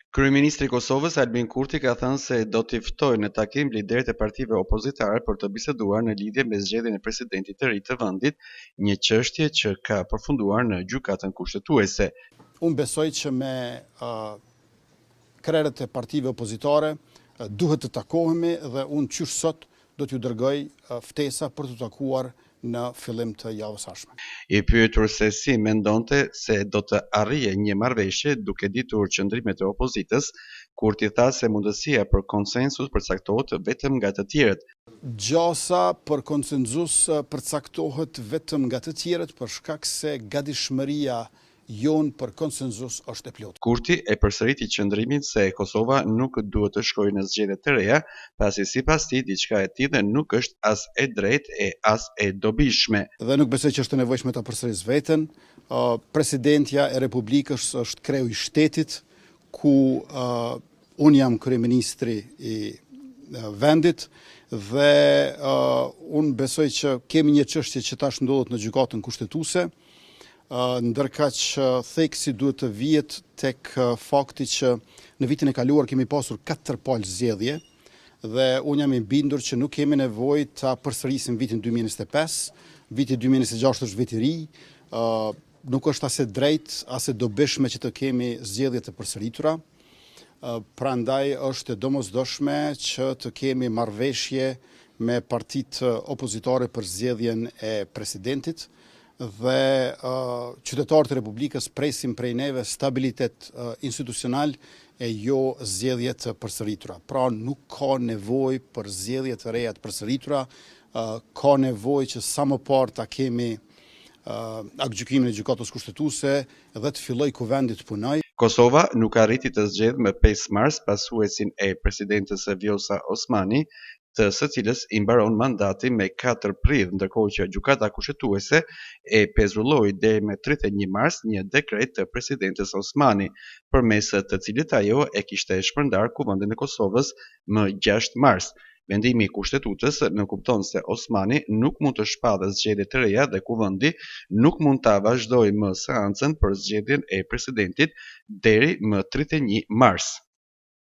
Kryeministri i Kosovës, Albin Kurti ka thënë se do t'i ftojë në takim liderët e partive opozitare për të biseduar në lidhje me zgjedhjen e presidentit të ri të vendit, një çështje që ka përfunduar në Gjykatën Kushtetuese. Unë besoj që me krerët e partive opozitare duhet të takohemi dhe unë qysh sot do t'ju dërgoj ftesa për t'u takuar në fillim të javës së ardhshme. I pyetur se si mendonte se do të arrijë një marrëveshje duke ditur qëndrimet e opozitës, Kurti tha se mundësia për konsensus përcaktohet vetëm nga të tjerët. Gjasa për konsensus përcaktohet vetëm nga të tjerët për shkak se gatishmëria jonë për konsensus është e plotë. Kurti e përsëriti qëndrimin se Kosova nuk duhet të shkojë në zgjedhje të reja, pasi sipas tij diçka e tillë nuk është as e drejtë e as e dobishme. Dhe nuk besoj që është e nevojshme ta përsëris veten, Presidentja e Republikës është kreu i shtetit, ku unë jam kryeministri i vendit dhe unë besoj që kemi një çështje që tash ndodhet në Gjykatën Kushtetuese, ndërkaq theksi duhet të vihet tek fakti që në vitin e kaluar kemi pasur katër palë zgjedhje dhe unë jam i bindur që nuk kemi nevojë ta përsërisim vitin 2025, viti 2026 është vit i ri, nuk është as e drejtë, as e dobishme që të kemi zgjedhje të përsëritura, prandaj është e domosdoshme që të kemi marrëveshje me partitë opozitare për zgjedhjen e presidentit dhe qytetarët e Republikës presin prej neve stabilitet institucional e jo zgjedhje të përsëritura. Pra nuk ka nevojë për zgjedhje të reja të përsëritura, ka nevojë që sa më parë ta kemi aktgjykimin e Gjykatës Kushtetuese dhe të fillojë Kuvendi të punojë. Kosova nuk arriti të zgjedhë më 5 mars pasuesin e presidentes Vjosa Osmani, të së cilës i mbaron mandati me 4 prill, ndërkohë që Gjykata Kushtetuese e pezulloi deri më 31 mars një dekret të presidentes Osmani, përmes të cilit ajo e kishte shpërndarë Kuvendin e Kosovës më 6 mars. Vendimi i Kushtetutës nënkupton se Osmani nuk mund të shpallë zgjedhje të reja dhe Kuvendi nuk mund ta vazhdojë më seancën për zgjedhjen e presidentit deri më 31 mars.